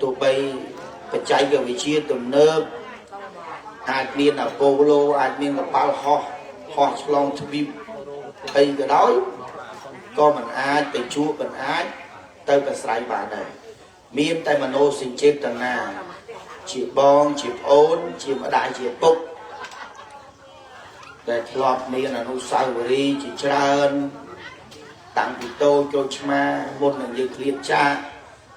ទោះបីបច្ចេកវិទ្យាទំនើបអាចមានអាប៉ូឡូអាចមានកប៉ាល់ហោះហោះឆ្លងទ្វីបអីក៏ដោយក៏មិនអាចទៅជួបមិនអាចទៅប្រស្រ័យបានដែរមានតែមโนសញ្ចេតនាជាបងជាប្អូនជាម្ដាយជាពុកដែលធ្លាប់មានអនុស្សាវរីយ៍ជាច្រើនតាំងពីតូចចូលឆ្មាមុននឹងយើងឃ្លាតចាក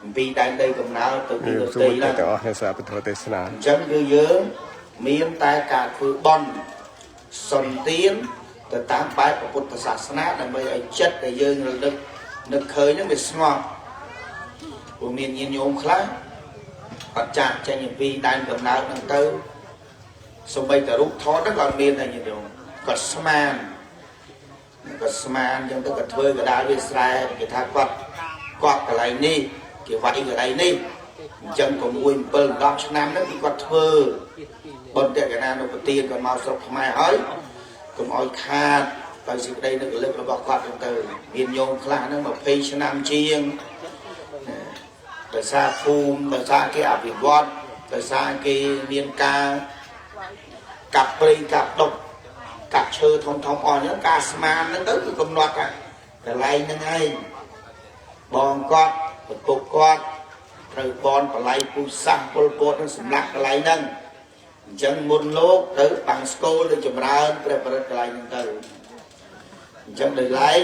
អំពីដែនដីកំណើតទៅទីដ សូម ទៃឡើង ទាំងអស់គ្នាស្ដាប់ពធទេសនា អញ្ចឹងគឺយើងមានតែការធ្វើបន់សន្ទានទៅតាមបែបពុទ្ធសាសនាដើម្បីឲ្យចិត្តដែលយើងរលឹកនឹកឃើញហ្នឹងវាស្ងប់ព្រោះមានញាតិញោមខ្លះគាត់ចាក់ចេញអំពីដែនកំណើតហ្នឹងទៅសំបីតែរូបថតហ្នឹងក៏អត់មានដែរញាតិញោមគាត់ស្មានគាត់ស្មានអញ្ចឹងទៅគាត់ធ្វើកដាលវាស្រែគេថាគាត់គាត់កន្លែងនេះគេវាយកន្លែងនេះអញ្ចឹង6 7 10ឆ្នាំហ្នឹងគឺគាត់ធ្វើបុណ្យតកណានុបទានគាត់មកស្រុកខ្មែរហើយកុំឲ្យខាតដោយសេចក្តីនឹករលឹករបស់គាត់ហ្នឹងទៅមានញោមខ្លះហ្នឹង20ឆ្នាំជាងដោយសារភូមិដោយសារគេអភិវឌ្ឍដោយសារគេមានការកាប់ព្រៃកាប់ដុកកាប់ឈើធំធំអស់អញ្ចឹងការស្មានហ្នឹងទៅគឺកំណត់ថាកន្លែងហ្នឹងឯងបងគាត់ឪពុកគាត់ត្រូវបនបល័យពូជសាសន៍ពលពតនឹងសម្លាប់កន្លែងហ្នឹងអញ្ចឹងមុនលោកទៅបាំងស្គលទៅចម្រើនព្រះបរិត្តកន្លែងហ្នឹងទៅអញ្ចឹងដោយឡែក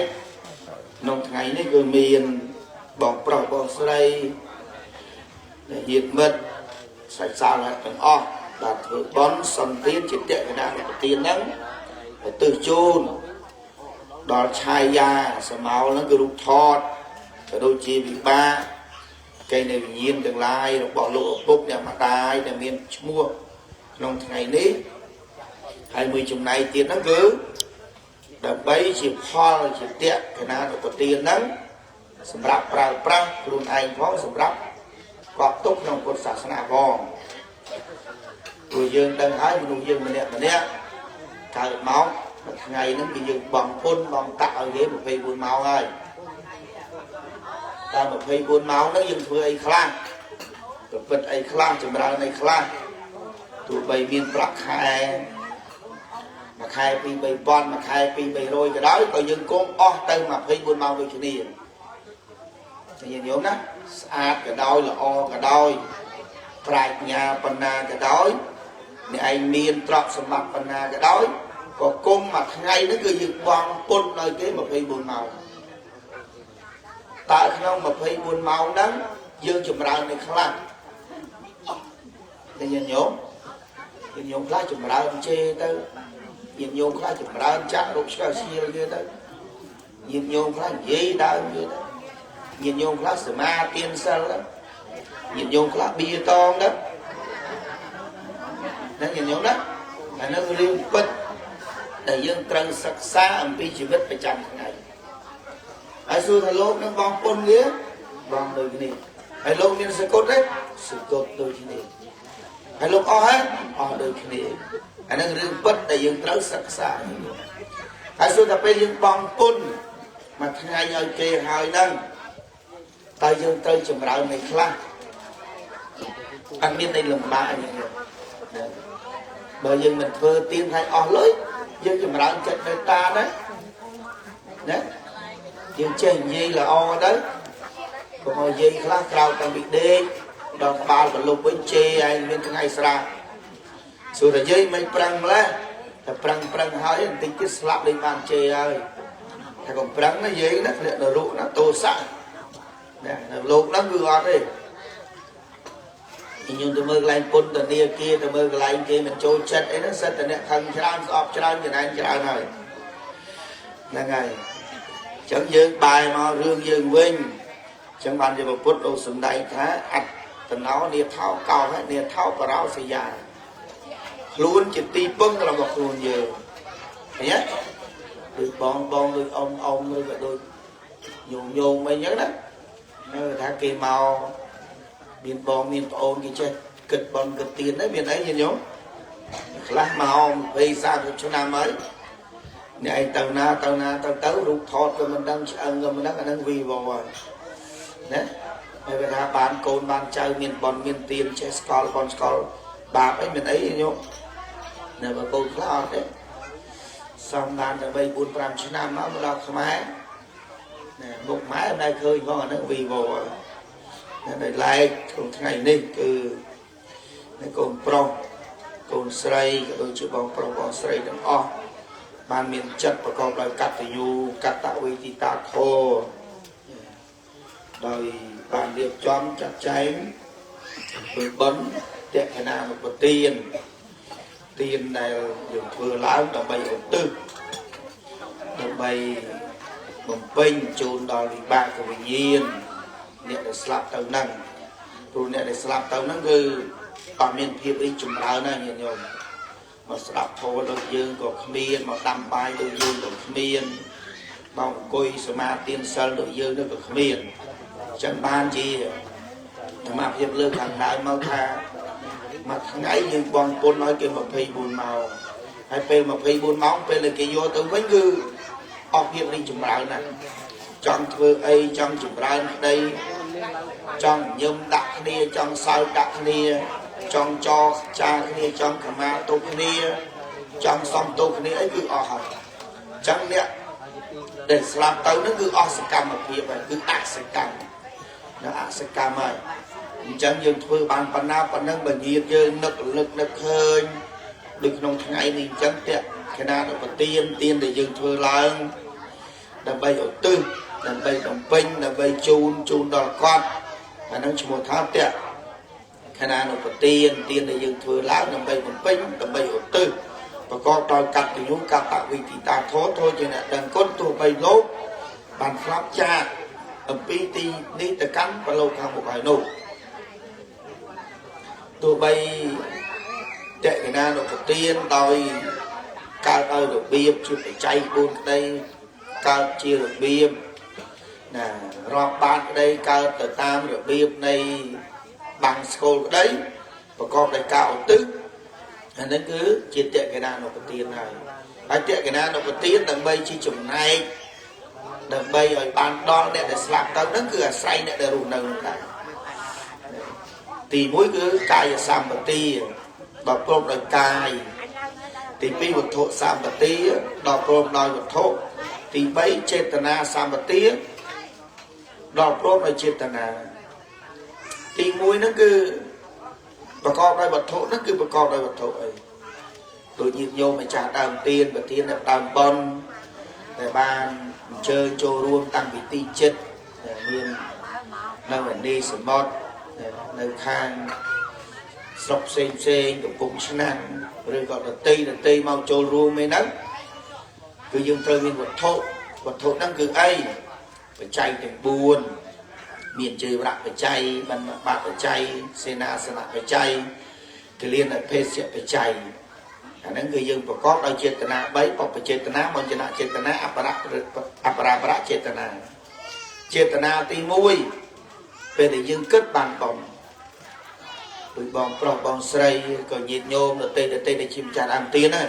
ក្នុងថ្ងៃនេះគឺមានបងប្រុសបងស្រីដែលញាតិមិត្តសាច់សាលទាំងអស់បាទធ្វើបន់សន្ទានជាតក្កណានុប្រទានហ្នឹងឧទ្ទិសជូនដល់ឆាយាសមោលហ្នឹងគឺរូបថតក៏ដូចជាវិបាកកេណ្ឌវិញ្ញាណទាំងឡាយរបស់លោកឪពុកអ្នកម្ដាយដែលមានឈ្មោះក្នុងថ្ងៃនេះហើយមួយចំណែកទៀតហ្នឹងគឺដើម្បីជាផលជាតក្កណានុប្រទានហ្នឹងសម្រាប់ប្រើប្រាស់ខ្លួនឯងផងសម្រាប់កប់ទុកក្នុងពុទ្ធសាសនាផងព្រោះយើងដឹងហើយមនុស្សយើងម្នាក់ម្នាក់កើតមកមួយថ្ងៃហ្នឹងគឺយើងបងពុនបងតាក់ឲ្យគេ24ម៉ោងហើយតែ24ម៉ោងហ្នឹងយើងធ្វើអីខ្លះប្រព្រឹត្តអីខ្លះចម្រើនអីខ្លះទោះបីមានប្រាក់ខែមួយខែ2 3000មួយខែ2 300ក៏ដោយក៏យើងគង់អស់ទៅ24ម៉ោងដូចគ្នាញាតិញោមណាស្អាតក៏ដោយល្អក៏ដោយប្រាជ្ញាបណ្ណាក៏ដោយអ្នកឯងមានទ្រព្យសម្បត្តិបណ្ណាក៏ដោយក៏គុំមួយថ្ងៃហ្នឹងគឺយើងបង់ពន្ធឲ្យគេ24ម៉ោងតើក្នុង24ម៉ោងហ្នឹងយើងចម្រើននៅខ្លះញាតិញោមញាតិញោមខ្លះចម្រើនជេរទៅញាតិញោមខ្លះចម្រើនចាក់រោគឆ្កឹះឈៀលគេទៅញាតិញោមខ្លះនិយាយដើមគេទៅញាតិញោមខ្លះសមាទានសិលទៅញាតិញោមខ្លះបៀតងទៅហ្នឹងញាតិញោមណាអានឹងរឿងពិតដែលយើងត្រូវសិក្សាអំពីជីវិតប្រចាំថ្ងៃហើយសួរថាលោកនឹងបងពុនវាបងដូចគ្នាហើយលោកមានសកុតទេសកុតដូចគ្នាហើយលោកអស់ហើយអស់ដូចគ្នាអានឹងរឿងពិតដែលយើងត្រូវសិក្សាហើយសួរថាពេលយើងបងពុនមួយថ្ងៃឲ្យគេហើយហ្នឹងតើយើងត្រូវចម្រើននៃខ្លះអត់មានន័យលំបាកអីទេបើយើងមិនធ្វើទៀនឲ្យអស់លុយយើងចម្រើនចិត្តមេត្តាដែរណាយើងចេះនិយាយល្អទៅកុំឲ្យនិយាយខ្លះក្រោកតាំងពីដេកដល់ក្បាលប្រលប់វិញជេរឯងមានថ្ងៃស្រាសួរតែយាយមិនប្រឹងម្លេះតែប្រឹងប្រឹងហើយបន្តិចទៀតស្លាប់លេងបានជេរហើយថាកុំប្រឹងណាយាយណាធ្លាក់នរកណាទោសៈណានៅលោកហ្នឹងគឺអត់ទេខ្ញុំទៅមើលកន្លែងពន្ធនាគារទៅមើលកន្លែងគេមិនចូលចិត្តអីហ្នឹងសិតតែអ្នកខឹងច្រើនស្អប់ច្រើនចំណែនច្រើនហើយហ្នឹងហើយអញ្ចឹងយើងបែរមករឿងយើងវិញអញ្ចឹងបានជាពុទ្ធលោកសំដែងថាអត្តណោនាថោកោហនាថោបរោសយាខ្លួនជាទីពឹងរបស់ខ្លួនយើងឃើញទេដូចបងបងដូចអ៊ំអ៊ំឬក៏ដូចញោមញោមអីចឹងណានៅថាគេមកមានបងមានប្អូនគេចេះគិតបនគិតទៀនហ្នឹងមានអីញាតិញោមខ្លះមក20 30ឆ្នាំហើយអ្នកឯងទៅណាទៅណាទៅទៅរូបថតក៏មិនដឹងឆ្អឹងក៏មិនដឹងអាហ្នឹងវីវហើយណា ហើយបើថាបានកូនបានចៅមានបនមានទានចេះស្កល់បនស្កល់បាបអីមានអីញោមនៅបើកូនខ្លះអត់ទេសំបានតែ3 4 5ឆ្នាំមកដល់ខ្មែរណែមុខម៉ែមិនដែលឃើញផងអាហ្នឹងវីវដែលឡែកក្នុងថ្ងៃនេះគឺកូនប្រុសកូនស្រីក៏ដូចជាបងប្រុសបងស្រីទាំងអស់បានមានចិត្តប្រកបដោយកតញ្ញូកតវេទិតាធម៌ដោយបានរៀបចំចាត់ចែងធ្វើបុណ្យតក្កណានុបទានទានដែលយើងធ្វើឡើងដើម្បីឧទ្ទិសដើម្បីបំពេញជូនដល់វិបាកវិញ្ញាណអ្នកដែលស្លាប់ទៅហ្នឹងព្រោះអ្នកដែលស្លាប់ទៅហ្នឹងគឺអត់មានភាពរីកចម្រើនណាញាតិញោមមកស្ដាប់ធម៌ដូចយើងក៏គ្មានមកដាំបាយដូចយើងក៏គ្មានមកអង្គុយសមាធិសិលដូចយើងក៏គ្មានអញ្ចឹងបានជាធម្មភាពលើកខាងដើមមកថាមួយថ្ងៃយើងបងពុនឲ្យគេ24ម៉ោងហើយពេល24ម៉ោងពេលដែលគេយកទៅវិញគឺអស់ភាពរីកចម្រើនណាស់ចង់ធ្វើអីចង់ចម្រើនក្តីចង់ញឹមដាក់គ្នាចង់សើចដាក់គ្នាចង់ចរចាគ្នាចង់ខមាទោសគ្នាចង់សំទោសគ្នាអីគឺអស់ហើយអញ្ចឹងអ្នកដែលស្លាប់ទៅហ្នឹងគឺអស់សកម្មភាពហើយគឺអសកម្មនៅអសកម្មហើយអញ្ចឹងយើងធ្វើបានប៉ុណ្ណាប៉ុណ្ណឹងបើញាតិយើងនឹករលឹកនឹកឃើញដូចក្នុងថ្ងៃនេះអញ្ចឹងតេខណានុបទានទានដែលយើងធ្វើឡើងដើម្បីឧទ្ទិសដើម្បីបំពេញដើម្បីជូនដល់គាត់អាហ្នឹងឈ្មោះថាតេខណានុបទានទានដែលយើងធ្វើឡើងដើម្បីបំពេញដើម្បីឧទ្ទិសប្រកបដោយកតញ្ញូកតវិទិតាធម៌ធម៌ជាអ្នកដឹងគុណទោះបីលោកបានស្លាប់ចាកអំពីទីនេះទៅកាន់ប្រលោកខាងមុខហើយនោះទោះបីតេកណានុបទានដោយកើតឲ្យរបៀបជាបច្ច័យ4ក្តីកើតជារបៀបណារាប់បានក្តីកើតទៅតាមរបៀបនៃបាំងស្គលក្តីប្រកបដោយការឧទ្ទិសអានេះគឺជាតេកណានុបទានហើយហើយតេកណានុបទានដើម្បីជាចំណែកដើម្បីឲ្យបានដល់អ្នកដែលស្លាប់ទៅហ្នឹងគឺអាស្រ័យអ្នកដែលរស់នៅនោះដែរទី1គឺកាយសម្បទាដល់ព្រមដោយកាយទី2វត្ថុសម្បទាដល់ព្រមដោយវត្ថុទី3ចេតនាសម្បទាដល់ព្រមដោយចេតនាទី1ហ្នឹងគឺប្រកបដោយវត្ថុហ្នឹងគឺប្រកបដោយវត្ថុអីដូចញាតិញោមម្ចាស់ដើមទានប្រធានដើមបុណ្យដែលបានអញ្ជើញចូលរួមតាំងពីទីចិត្តដែលមាននៅឯនេះសមុទ្រនៅខាងស្រុកផ្សេងផ្សេងកំពង់ឆ្នាំងឬក៏ដតីមកចូលរួមឯហ្នឹងគឺយើងត្រូវមានវត្ថុវត្ថុហ្នឹងគឺអីបច្ច័យទាំង4មានជ័យវរៈបច្ច័យបណ្ឌបាតបច្ច័យសេនាសនៈបច្ច័យកលៀនអភេសៈបច្ច័យអាហ្នឹងគឺយើងប្រកបដោយចេតនា3បព្វចេតនាមញ្ញចេតនាអបរអបរាបរចេតនាចេតនាទី1ពេលដែលយើងគិតបានបុណ្យដូចបងប្រុសបងស្រីក៏ញាតិញោមដតីដែលជាម្ចាស់ដើមទានហ្នឹង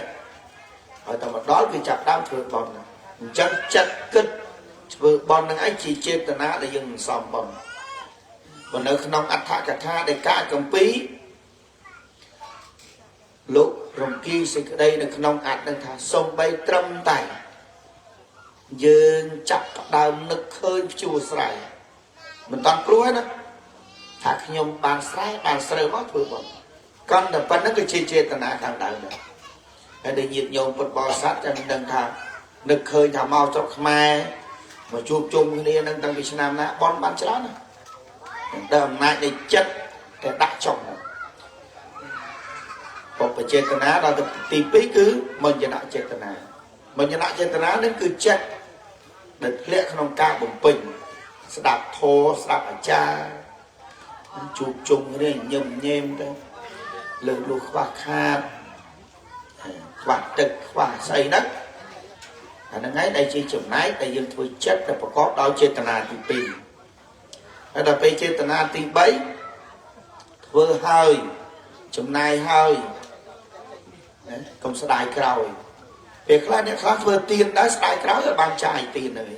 ហើយតែមកដល់គឺចាប់ដើមធ្វើបុណ្យអញ្ចឹងចិត្តគិតធ្វើបុណ្យហ្នឹងឯងជាចេតនាដែលយើងមិនសមបុណ្យបើនៅក្នុងអដ្ឋកថាដីកាកម្ពីលោករំគីសេចក្តីនៅក្នុងអត្ថនឹងថាសំបីត្រឹមតែយើងចាប់ដើមនឹកឃើញភ្ជួរស្រែមិនតាន់ព្រោះទេណាថាខ្ញុំបានស្រែបានស្រូវមកធ្វើបុណ្យកាន់តែប៉ុណ្្នឹងគឺជាចេតនាខាងដើមដែរហើយដែលញាតិញោមពុទ្ធបរិស័ទចាំដឹងថានឹកឃើញថាមកស្រុកខ្មែរមកជួបជុំគ្នានឹងតាំងពីឆ្នាំណាបុណ្យបានច្រើនណាតែអំណាចនៃចិត្តតែដាក់ចុងបព្វចេតនាដល់ទី2គឺមញ្ញនចេតនាមញ្ញនចេតនានឹងគឺចិត្តដែលធ្លាក់ក្នុងការបំពេញស្ដាប់ធម៌ស្ដាប់អាចារ្យជួបជុំគ្នាញឹមញែមទៅលើកលុះខ្វះខាតខ្វះទឹកខ្វះស្អីហ្នឹងអាហ្នឹងឯងដែលជាចំណែកដែលយើងធ្វើចិត្តដែលប្រកបដោយចេតនាទី2ហើយដល់ពេលចេតនាទី3ធ្វើហើយចំណាយហើយណាកុំស្ដាយក្រោយពេលខ្លះអ្នកខ្លះធ្វើទានដែរស្ដាយក្រោយឲ្យបានចាយទានហ្នឹង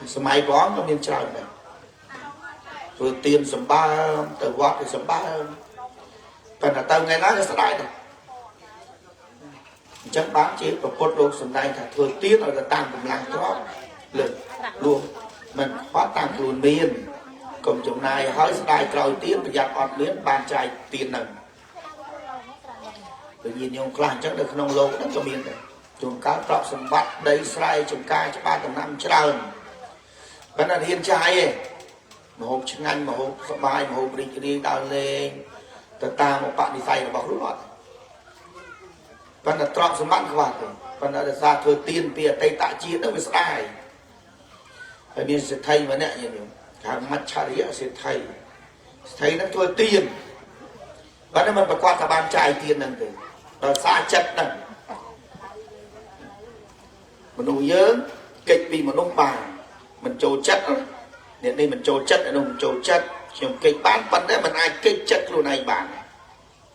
ឯងសម័យព្រះអង្គក៏មានច្រើនដែរ ធ្វើទៀនសម្បើមទៅវត្តទៅសម្បើមប៉ុន្តែទៅថ្ងៃណាក៏ស្ដាយដែរអញ្ចឹងបានជាប្រពុតលោកសម្ដែងថាធ្វើទៀនឲ្យទៅតាមកម្លាំងទ្រព្យលើលួសមិនខ្វះតាមខ្លួនមានកុំចំណាយហើយស្ដាយក្រោយទៀនប្រយ័ត្នអត់មានបានចាយទៀនហ្នឹងដូចញាតិញោមខ្លះអញ្ចឹងនៅក្នុងលោកហ្នឹងក៏មានដែរជួនកាលទ្រព្យសម្បត្តិដីស្រែចម្ការច្បារដំណាំច្រើនប៉ុន្តែហ៊ានចាយឯងមហូបឆ្ងាញ់មហូបសបាយមហូបរីករាយដើរលេងទៅតាមឧបនិស្ស័យរបស់ខ្លួនអត់ប៉ុន្តែទ្រព្យសម្បត្តិខ្វះទេប៉ុន្តែដោយសារធ្វើទៀនពីអតីតជាតិហ្នឹងវាស្ដាយហើយមានសេដ្ឋីម្នាក់ញាតិញោមហៅមច្ឆរិយសេដ្ឋីសេដ្ឋីហ្នឹងធ្វើទៀនប៉ុន្តែមិនប្រកាសថាបានចាយទៀនហ្នឹងទេដោយសារចិត្តហ្នឹងមនុស្សយើងកិច្ចពីមនុស្សបានមិនចូលចិត្តអ្នកនេះមិនចូលចិត្តអ្នកនោះមិនចូលចិត្តខ្ញុំកិច្ចបានប៉ុន្តែមិនអាចកិច្ចចិត្តខ្លួនឯងបាន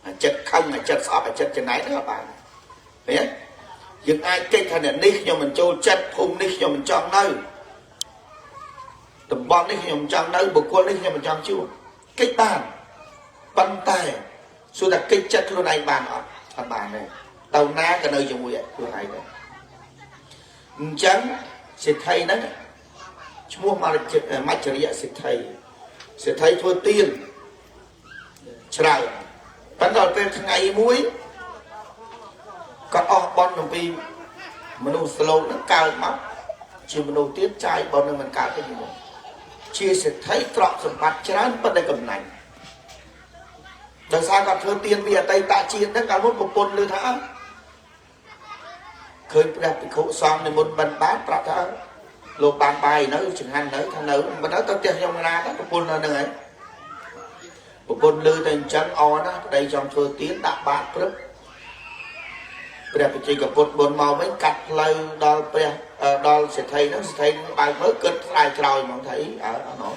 អាចិត្តខឹងអាចិត្តស្អប់អាចិត្តចំណែកហ្នឹងអត់បានឃើញទេយើងអាចកិច្ចថាអ្នកនេះខ្ញុំមិនចូលចិត្តភូមិនេះខ្ញុំមិនចង់នៅតំបន់នេះខ្ញុំមិនចង់នៅបុគ្គលនេះខ្ញុំមិនចង់ជួបកិច្ចបានប៉ុន្តែសួរថាកិច្ចចិត្តខ្លួនឯងបានអត់អត់បានទេទៅណាក៏នៅជាមួយខ្លួនឯងដែរអញ្ចឹងសេដ្ឋីហ្នឹងឈ្មោះមច្ឆរិយសេដ្ឋីសេដ្ឋីធ្វើទៀនច្រើនប៉ុន្តែដល់ពេលថ្ងៃមួយគាត់អស់បុណ្យអំពីមនុស្សលោកហ្នឹងកើតមកជាមនុស្សទៀតចាយបុណ្យនឹងមិនកើតទេពីមុនជាសេដ្ឋីទ្រព្យសម្បត្តិច្រើនប៉ុន្តែកំណាញ់ដោយសារគាត់ធ្វើទៀនពីអតីតជាតិហ្នឹងកាលមុនប្រពន្ធឮថាឃើញព្រះភិក្ខុសង្ឃនិមន្តបិណ្ឌបាតប្រាប់ថាលោកបានបាយនៅចង្ហាន់នៅថានៅមិនទៅផ្ទះខ្ញុំណាទៅប្រពន្ធនៅហ្នឹងហើយប្រពន្ធឮតែអញ្ចឹងអណាប្តីចង់ធ្វើទៀនដាក់បាតព្រឹបព្រះបច្ចេកពុទ្ធបុណ្យមកវិញកាត់ផ្លូវដល់ព្រះដល់សេដ្ឋីហ្នឹងសេដ្ឋីហ្នឹងបើកមើលគិតស្ដាយក្រោយហ្មងថាអីអើអត់ណោះ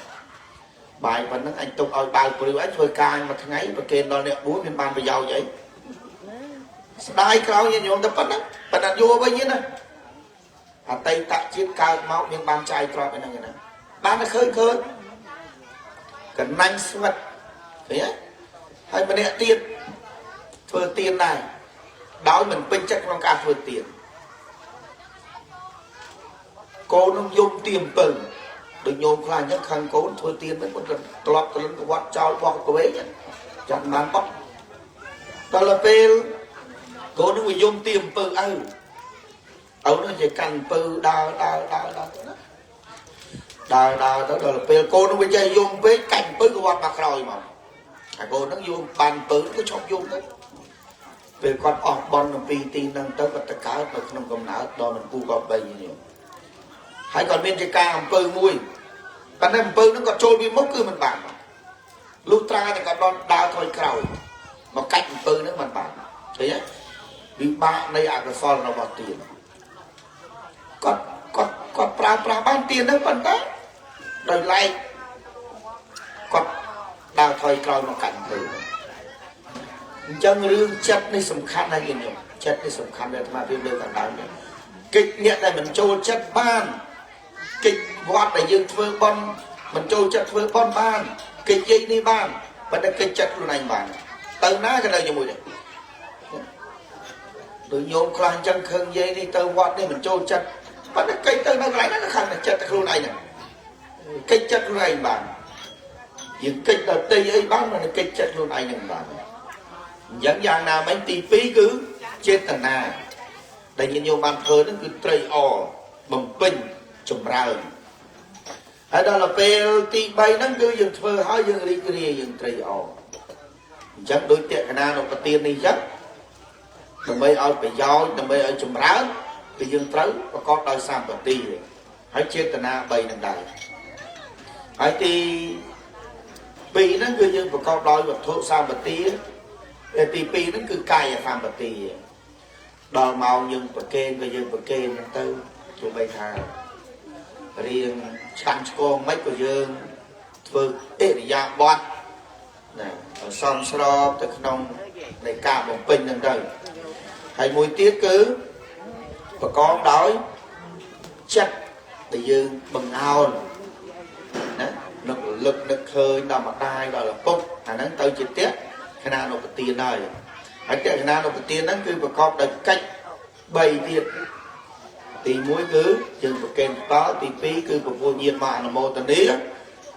បាយប៉ុណ្ណឹងអញទុកឲ្យបើកព្រាវអញធ្វើការមួយថ្ងៃប្រគេនដល់អ្នកបួសមានបានប្រយោជន៍អីស្ដាយក្រោយញាតិញោមតែប៉ុណ្ណឹងប៉ុន្តែយល់វិញណាអតីតជាតិកើតមកមានបានចាយទ្រព្យហ្នឹងណាបានតែឃើញឃើញកណាញ់ស្វិតឃើញទេហើយម្នាក់ទៀតធ្វើទៀនដែរដោយមិនពេញចិត្តក្នុងការធ្វើទៀនកូននឹងយំទៀមពៅដូចញោមខ្លះអញ្ចឹងខឹងកូនធ្វើទៀនមិនគាត់ត្រឡប់ត្រលិនកវត្តចោលបោះកវែងចាំបានបោះដល់ពេលកូននឹងវាយំទៀមពៅឪឪនឹងជាកាន់ពៅដើរដើរដើរដើរទៅណាដើរដើរទៅដល់ពេលកូននឹងវាចេះយំពេកកាច់ពៅកវត្តមកក្រោយមកអាកូននឹងយំបានពៅក៏ឈប់យំទៅពេលគាត់អស់បន់អំពីទីនឹងទៅគាត់ទៅកើតនៅក្នុងកំណើតដល់មិនគូក៏បីនេះហើយគាត់មានជាការអំពើមួយប៉ុន្តែអំពើនឹងគាត់ចូលពីមុខគឺមិនបានលុះត្រាតែគាត់ដល់ដើរថយក្រោយមកកាច់អំពើនឹងមិនបានឃើញទេវិបាកនៃអកុសលរបស់ទានគាត់គាត់គាត់ប្រើប្រាស់បានទាននឹងប៉ុន្តែដោយឡែកគាត់ដើរថយក្រោយមកកាច់អំពើអញ្ចឹងរឿងចិត្តនេះសំខាន់ណាស់ញាតិញោមចិត្តនេះសំខាន់ដែលអាត្មាភាពលើកខាងដើមនេះកិច្ចអ្នកដែលមិនចូលចិត្តបានកិច្ចវត្តដែលយើងធ្វើបុណ្យមិនចូលចិត្តធ្វើបុណ្យបានកិច្ចយាយនេះបានប៉ុន្តែកិច្ចចិត្តខ្លួនឯងបានទៅណាក៏នៅជាមួយដែរដូចញោមខ្លះអញ្ចឹងខឹងយាយនេះទៅវត្តនេះមិនចូលចិត្តប៉ុន្តែកិច្ចទៅនៅកន្លែងហ្នឹងក៏ខឹងតែចិត្តតែខ្លួនឯងហ្នឹងកិច្ចចិត្តខ្លួនឯងបានយើងកិច្ចដល់ទីអីបានមិនកិច្ចចិត្តខ្លួនឯងហ្នឹងបានអញ្ចឹងយ៉ាងណាមិញទី2គឺចេតនាដែលញាតិញោមបានធ្វើហ្នឹងគឺត្រេកអរបំពេញចម្រើនហើយដល់ពេលទី3ហ្នឹងគឺយើងធ្វើហើយយើងរីករាយយើងត្រេកអរអញ្ចឹងដូចតក្កណានុបទាននេះអញ្ចឹងដើម្បីឲ្យប្រយោជន៍ដើម្បីឲ្យចម្រើនគឺយើងត្រូវប្រកបដោយសម្បត្តិហើយចេតនា3ហ្នឹងដែរហើយទី2ហ្នឹងគឺយើងប្រកបដោយវត្ថុសម្បត្តិទី2ហ្នឹងគឺកាយសម្បត្តិដល់ម៉ោងយើងប្រគេនក៏យើងប្រគេនហ្នឹងទៅទោះបីថារៀងឆាំឆ្គងមិនក៏យើងធ្វើអិរិយាបថណាឲ្យសមស្របទៅក្នុងនៃការបំពេញហ្នឹងទៅហើយមួយទៀតគឺប្រកបដោយចិត្តដែលយើងបង្អោនណានឹករ លឹកនឹកឃើញដល់ម្ដាយដល់ឪពុកអាហ្នឹងទៅជាតក្ខណានុបទានហើយហើយតក្ខណានុបទានហ្នឹងគឺប្រកបដោយកិច្ច3ទៀតទី1គឺយើងប្រគេនតទី2គឺពពោះញាតិមកអនុមោទនា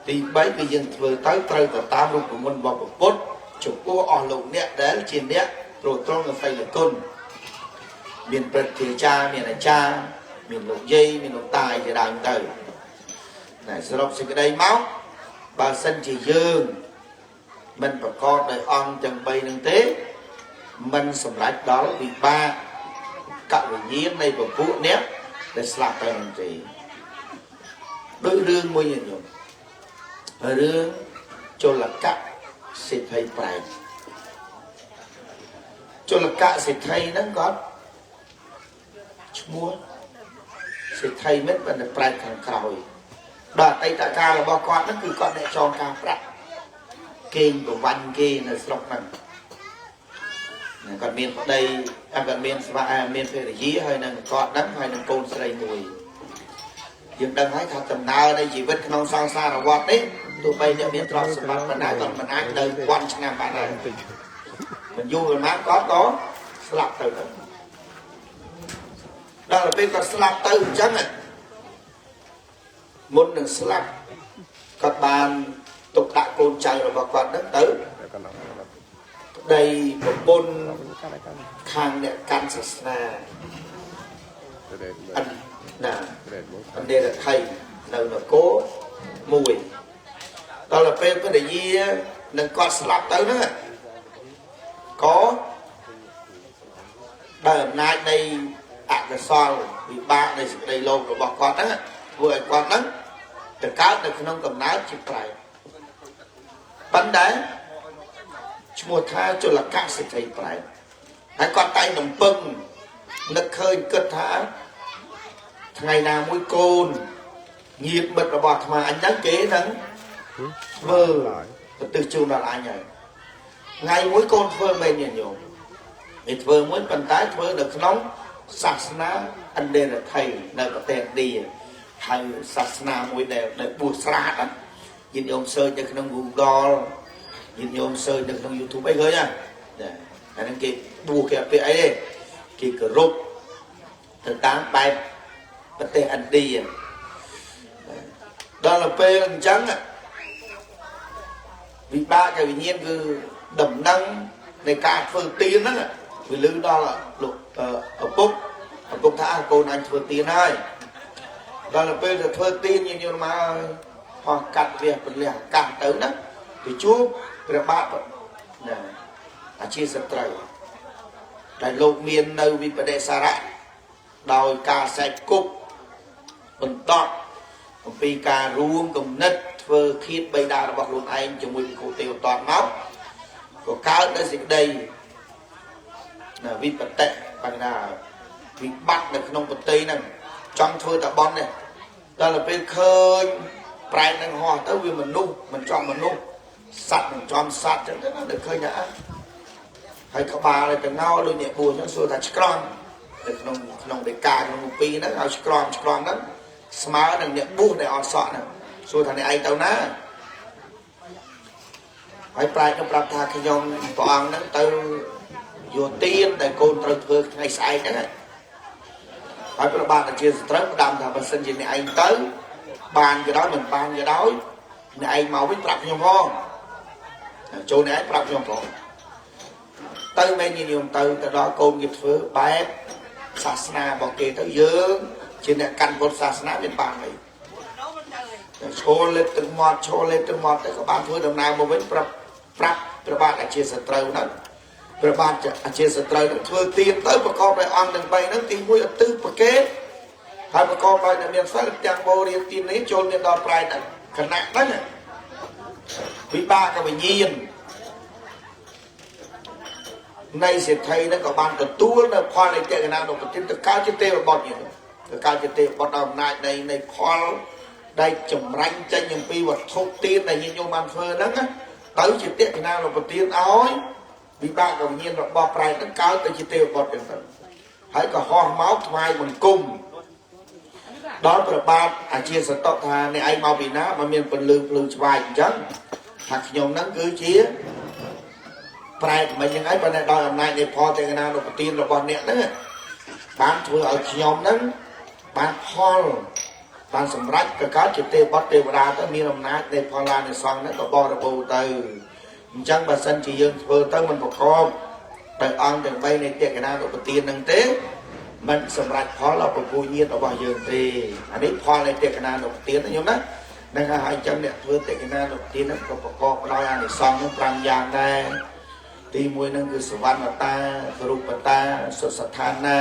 ទី3គឺយើងធ្វើទៅត្រូវទៅតាមរូបមន្តរបស់ពុទ្ធចំពោះអស់លោកអ្នកដែលជាអ្នកត្រួតត្រងនូវសីលគុណមានព្រឹទ្ធាចារ្យមានអាចារ្យមានលោកយាយមានលោកតាជាដើមទៅណែសរុបសេចក្តីមកបើសិនជាយើងមិនប្រកបដោយអង្គទាំង3នឹងទេមិនសម្រេចដល់វិបាកកវិញ្ញាណនៃពពួកអ្នកដែលស្លាប់ទៅនឹងទេដោយរឿងមួយញញោមរឿងជលកៈសេដ្ឋីប្រែតជលកៈសេដ្ឋីហ្នឹងគាត់ឈ្មោះសេដ្ឋីមិនប៉ុន្តែប្រែតខាងក្រោយដល់អតីតកាលរបស់គាត់ហ្នឹងគឺគាត់អ្នកចងការប្រាក់គេងប្រវាញ់គេនៅស្រុកហ្នឹងគាត់មានប្តីគាត់មានស្វាមានភរិយាហើយនឹងគាត់ហ្នឹងហើយនឹងកូនស្រីមួយយើងដឹងហើយថាដំណើរនៃជីវិតក្នុងសង្សារវដ្តនេះទោះបីអ្នកមានទ្រព្យសម្បត្តិប៉ុណ្ណាក៏មិនអាចនៅពាន់ឆ្នាំបានដែរមិនយូរប៉ុន្មានគាត់ក៏ស្លាប់ទៅដែរដល់ពេលគាត់ស្លាប់ទៅអញ្ចឹងមុននឹងស្លាប់គាត់បានទុកដាក់កូនចៅរបស់គាត់ហ្នឹងទៅប្តីប្រពន្ធខាងអ្នកកាន់សាសនាអិនណាអន្តរថៃនៅនគរមួយដល់ពេលភរិយានឹងគាត់ស្លាប់ទៅហ្នឹងក៏ដោយអំណាចនៃអកុសលវិបាកនៃសេចក្តីលោភរបស់គាត់ហ្នឹងធ្វើឲ្យគាត់ហ្នឹងទៅកើតនៅក្នុងកំណើតជាប្រែតប៉ុន្តែឈ្មោះថាជលកៈសេដ្ឋីប្រែតហើយគាត់តែងរំពឹងនឹកឃើញគិតថាថ្ងៃណាមួយកូនញាតិមិត្តរបស់អាត្មាអញហ្នឹងគេនឹងធ្វើប្រទិសជូនដល់អញហើយថ្ងៃមួយកូនធ្វើមែនញាតិញោមគេធ្វើមួយប៉ុន្តែធ្វើនៅក្នុងសាសនាឥណ្ឌាថៃនៅប្រទេសឥណ្ឌាហើយសាសនាមួយដែលបួសស្រាតញាតិញោមសើចនៅក្នុង Google ញាតិញោមសើចនៅក្នុង YouTube អីឃើញណាអាហ្នឹងគេបួសគេអត់ពាក្យអីទេគេគោរពទៅតាមបែបប្រទេសឥណ្ឌាដល់ពេលអញ្ចឹងវិបាកវិញ្ញាណគឺដំណឹងនៃការធ្វើទានហ្នឹងវាលឺដល់លោកឪពុកឪពុកថាកូនអញធ្វើទានហើយដល់ពេលទៅធ្វើទានញាតិញោមមកហោះកាត់វះពន្លះអាកាសទៅណាទៅជួបព្រះបាទណាអាជាសត្រូវដែលលោកមាននៅវិបដិសារៈដោយការសែកគប់បន្តអំពីការរួមគំនិតធ្វើឃាតបិតារបស់ខ្លួនឯងជាមួយវិខុទេវតតមកក៏កើតនៅសេចក្តីណាវិបត្តិបញ្ហាវិបត្តិនៅក្នុងប្រទេសហ្នឹងចង់ធ្វើតែបន់នេះដល់ពេលឃើញប្រែតនឹងហោះទៅវាមនុស្សមិនចំមនុស្សសត្វមិនចំសត្វចឹងទៅណាដល់ឃើញថាហើយក្បាលទៅងោដូចអ្នកបួសចឹងសួរថាឆ្ក្រង់នៅក្នុងក្នុងដីកាក្នុងពីហ្នឹងឲ្យឆ្ក្រង់ឆ្ក្រង់ហ្នឹងស្មើនឹងអ្នកបួសដែលអត់សក់ហ្នឹងសួរថាអ្នកឯងទៅណាហើយប្រែតនឹងប្រាប់ថាខ្ញុំព្រះអង្គហ្នឹងទៅយកទានដែលកូនត្រូវធ្វើថ្ងៃស្អែកហ្នឹងហើយព្រះបាទជាសត្រូវផ្ដាំថាបើសិនជាអ្នកឯងទៅបានក៏ដោយមិនបានក៏ដោយអ្នកឯងមកវិញប្រាប់ខ្ញុំផងចូលអ្នកឯងប្រាប់ខ្ញុំផងទៅមែនញាតិញោមទៅទៅដល់កូនគេធ្វើបែបសាសនារបស់គេទៅយើងជាអ្នកកាន់ពុទ្ធសាសនាមានបានអីឈរលេបទឹកមាត់ឈរលេបទឹកមាត់ទៅក៏បានធ្វើដំណើរមកវិញប្រាប់ព្រះបាទជាសត្រូវហ្នឹងព្រះបាទជាសត្រូវហ្នឹងធ្វើទានទៅប្រកបដោយអង្គទាំង3ហ្នឹងទី1ឧទ្ទិសប្រគេនហើយប្រកបដោយអ្នកមានសិលទាំងបរិយាទាននេះចូលមានដល់ប្រែតហ្នឹងខណៈហ្នឹងវិបាកវិញ្ញាណនៃសេដ្ឋីហ្នឹងក៏បានទទួលនៅផលនៃតេកណានុបទានទៅកើតជាទេវបុត្រនេះទៅកើតជាទេវបុត្រដល់អំណាចនៃផលដែលចម្រាញ់ចេញអំពីវត្ថុទានដែលញាតិញោមបានធ្វើហ្នឹងទៅជាតេកណានុបទានឲ្យវិបាកវិញ្ញាណរបស់ប្រែតហ្នឹងកើតទៅជាទេវបុត្រចឹងទៅហើយក៏ហោះមកថ្វាយបង្គំ ដល់ប្របាទអាជាសតុថាអ្នកឯងមកពីណាមកមានពន្លឺភ្លឺឆ្វាយអញ្ចឹងថាខ្ញុំហ្នឹងគឺជាប្រែតមិនយ៉ាងឯងប៉ុន្តែដោយអំណាចនៃផលតេកណានុបទានរបស់អ្នកហ្នឹងបានធ្វើឲ្យខ្ញុំហ្នឹងបានផលបានសម្រេចក៏កើតជាទេវបុត្រទេវតាទៅមានអំណាចនៃផលអានិសង្សហ្នឹងក៏បរិបូរណ៍ទៅអញ្ចឹងបើសិនជាយើងធ្វើទៅមិនប្រកបដោយអង្គទាំង3នៃតេកណានុបទានហ្នឹងទេមិនសម្រេចផលដល់ពពុញាតរបស់យើងទេអានេះផលនៃតេកណានុបទានណាញោមណាហ្នឹងហើយអញ្ចឹងអ្នកធ្វើតេកណានុបទានហ្នឹងក៏ប្រកបដោយអានិសង្សហ្នឹង5យ៉ាងដែរទី1ហ្នឹងគឺសវណ្ណតារូបតាសុសដ្ឋានា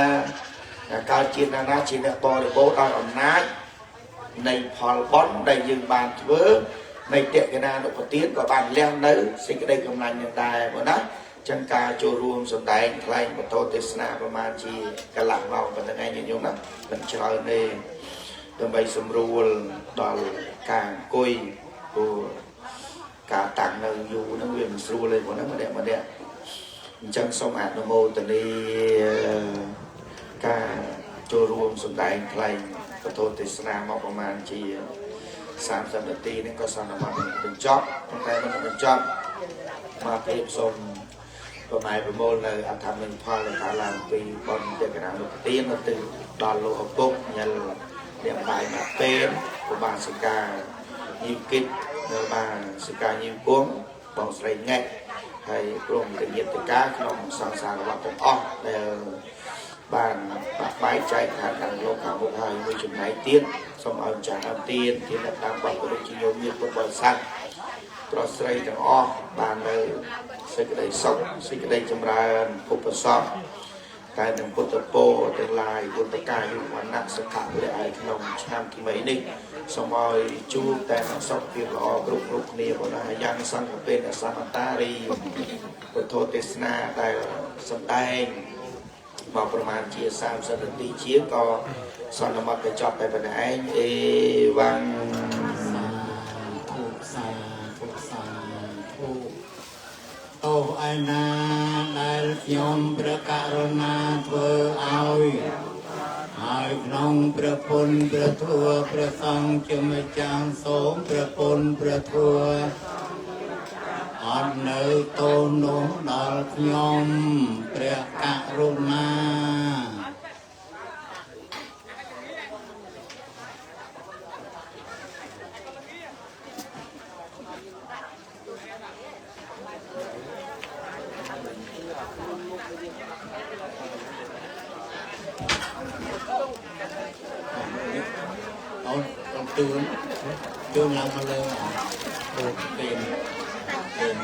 កើតជាតិណាណាជាអ្នកបរិបូរណ៍ដោយអំណាចនៃផលបុណ្យដែលយើងបានធ្វើនៃតេកណានុបទានក៏បានលះនៅសេចក្តីកំឡាញ់នឹងដែរបងណាចឹងការចូលរួមសម្ដែងថ្លែងបន្តទេសនាប្រមាណជាកន្លះម៉ោងប៉ុណ្្នឹងឯងញាតិញោមណាមិនច្រើនទេដើម្បីសម្រួលដល់ការអង្គុយព្រោះការតាំងនៅយូរហ្នឹងវាមិនស្រួលទេបងណាម្នាក់ម្នាក់អញ្ចឹងសូមអនុមោទនាការចូលរួមសម្ដែងថ្លែងបន្តទេសនាមកប្រមាណជា30នាទីនេះក៏សន្មតបញ្ចប់ប៉ុន្តែមិនបញ្ចប់មកភាពសូមប្រម៉ែប្រមូលនៅអធិមនផលដែលកើតឡើងពីបុណ្យតេកណានុបទានទៅដល់លោកឪពុកញ៉ិលអ្នកបាយមកពេលឧបាសិកាញីវគិតនៅបានសិកាញីវគង់បងស្រីង៉ែហើយព្រមទាំងញាតិកាក្នុងសង្សារវដ្តទាំងអស់ដែលបានបាក់បែកចែកឋានដល់លោកខាងមុខហើយមួយចំណែកទៀតសូមឲ្យម្ចាស់ដើមទៀនធានតាមបទរុជាញោមញាតិពុទ្ធបរិស័ទប្រុសស្រីទាំងអស់បាននៅសេចក្តីសុខសេចក្តីចម្រើនឧបសពតែនឹងពុទ្ធពោទាំងឡាយពុទ្ធកាយុវណ្ណៈសុខៈពលៈឯក្នុងឆ្នាំថ្មីនេះសូមឲ្យជួបតែសុខភាពល្អគ្រប់គ្រប់គ្នាប៉ុណ្ណាយ៉ាងសង្ឃពេនសមតារីពុទ្ធទេសនាដែលសម្ដែងមកប្រមាណជា30នាទីជាងក៏សន្មតទៅចប់តែប៉ុណ្ណេះឯងអេវ៉ាំង សាធុសាធុសាធុតោឯណាដែលខ្ញុំព្រះករុណាធ្វើឲ្យហើយក្នុងព្រះពុទ្ធព្រះធម៌ព្រះសង្ឃជាម្ចាស់សូមព្រះពុទ្ធព្រះធម៌អត់នៅតូននោះដល់ខ្ញុំព្រះករុណាអូនអូនជឿនជឿនឡើងមកលើអូពេលពេល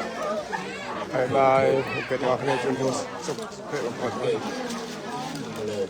បាយបាយពេលទាំងអស់គ្នាជួបសុខភាពបំផុត មកលើ